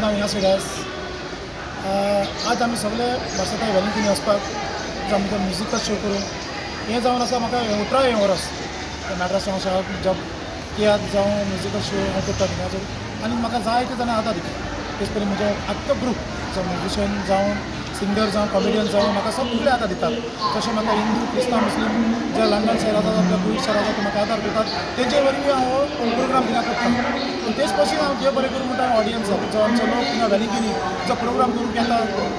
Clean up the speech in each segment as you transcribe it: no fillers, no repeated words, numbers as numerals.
नांव इनासो डायस. आज आमी सगळे वर्सांत वेलिंगकिनी वचपाक जो आमचो म्युजिकल शो करूं हें जावन आसा. म्हाका 18वें वर्स मॅड्रास हांव जॉब तियात्र जावं म्युजिकल शो हांव करता थिंगा आनी म्हाका जायते जाणां आदार दिता. तेच परी म्हजो आख्खो ग्रूप जो म्युजिशियन जावं, सिंगर जावं, कॉमेडियन जावं, म्हाका सगळे आदार दितात. तशें म्हाका हिंदू, क्रिस्तांव, मुस्लीम जे लंडन शहर आसा, गोंय शहर आसा, ते म्हाका आदार दितात. तेंचे वरवीं हांव प्रोग्राम थिंगा करता. पूण तेच पशी हांव देव बरें करूं म्हणटा ऑडियन्साक, जो आमचो लोक थिंगा वेलिंगकिनी जो प्रोग्राम करूंक येता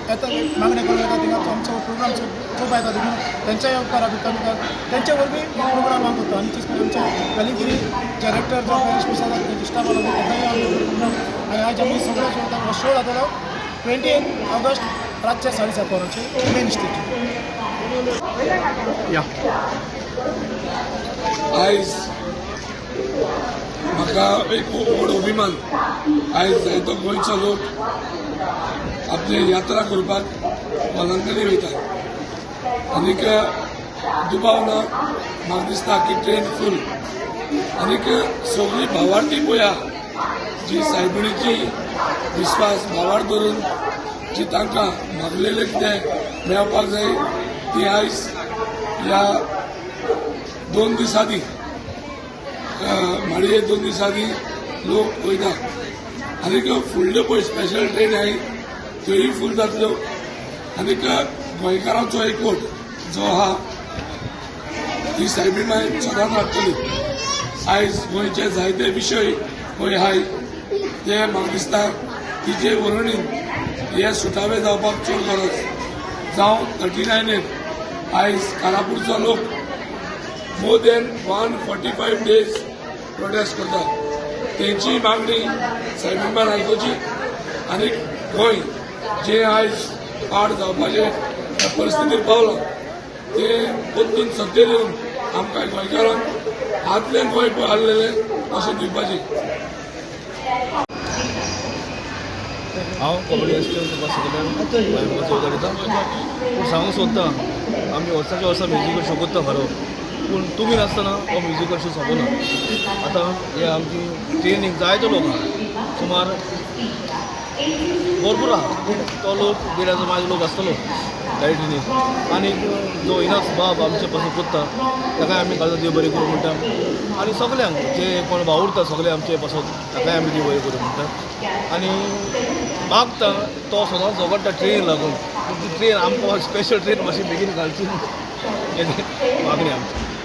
येता, मागणें करूंक येता, थिंगा आमचो प्रोग्राम चोवपा येता, देखून तेंच्याय उपकार हांव दिता. तेंचे वरवीं हो प्रोग्राम हांव करता. आनी तेच परी आमचो वेलिंगकिनी डायरेक्टर जो पॅरीश प्रसाद आसा, तेंच्या स्टाफा लागून ताकाय हांव देव बरें करूं म्हणटा. आनी आयज आमी सगळे शो, हो शो जातलो 28 ऑगस्ट रातच्या 7:30 वरांचेर मेन स्टेजीर. या. आयज म्हाका एक खूब व्हड अभिमान. आयज जायतो गोंयचो लोक आपली यात्रा करपाक वेलंकनी वयता आनीक दुबाव ना, म्हाका दिसता की ट्रेन फूल. आनीक सगळी भावार्थी पळया, जी सायबिणीची विस्वास भावार्थ धरून जी तांकां मागलेलें कितें मेळपाक जाय, ती आयज ह्या 2 दीस आदीं, माडये 2 दीस आदीं लोक वयता. आनीक फुडल्यो पळय स्पेशल ट्रेन आहाय, त्योय फूल जातल्यो. आनीक गोंयकारांचो एकवट जो आहा, ती सायबीण माय सदांच हाडटली. आयज गोंयचे जायते विशय पळय आहाय, ते म्हाका दिसता तिचे वर्णीन हे सुटावे जावपाक चड गरज. जावं 39 आयज कारापूरचो लोक more than 145 days protest करता, तेंची मागणी सायबीण आयकुची आनी गोंय जे आयज पाड जावपाचे परिस्थितीर पावलां, ते परतून सत्तेर येवन आमकां गोंयकारांक आदलें गोंय पळय आहलेलें अशें दिवपाचें. हांव कॉमेडियन तुमकां सगळ्यांक म्हजो दिता. पूण सांगूंक सोदता, आमी वर्साच्या वर्सा म्युजिकल शो करता खरो, पूण तुमी नासतना हो म्युजिकल शो सोंपना. आतां हे आमची ट्रेनीक जायतो लोक आहा, सुमार भरपूर आहा. तो लोक 1,500 मागीर लोक आसतलो गाडी ट्रेनीक. आनी जो इनास बाब आमचे पासून करता, ताकाय आमी काळजांत देव बरें करूं म्हणटा. आनी सगल्यांक जे कोण वावुरता सगळे आमचे पासत, ताकाय आमी देव बरें करूं म्हणटा. आनी मागता, तो सदांच झगडटा ट्रेनीक लागून, पूण ती ट्रेन आमकां स्पेशल ट्रेन मातशी बेगीन घालची, हें मागणी आमची.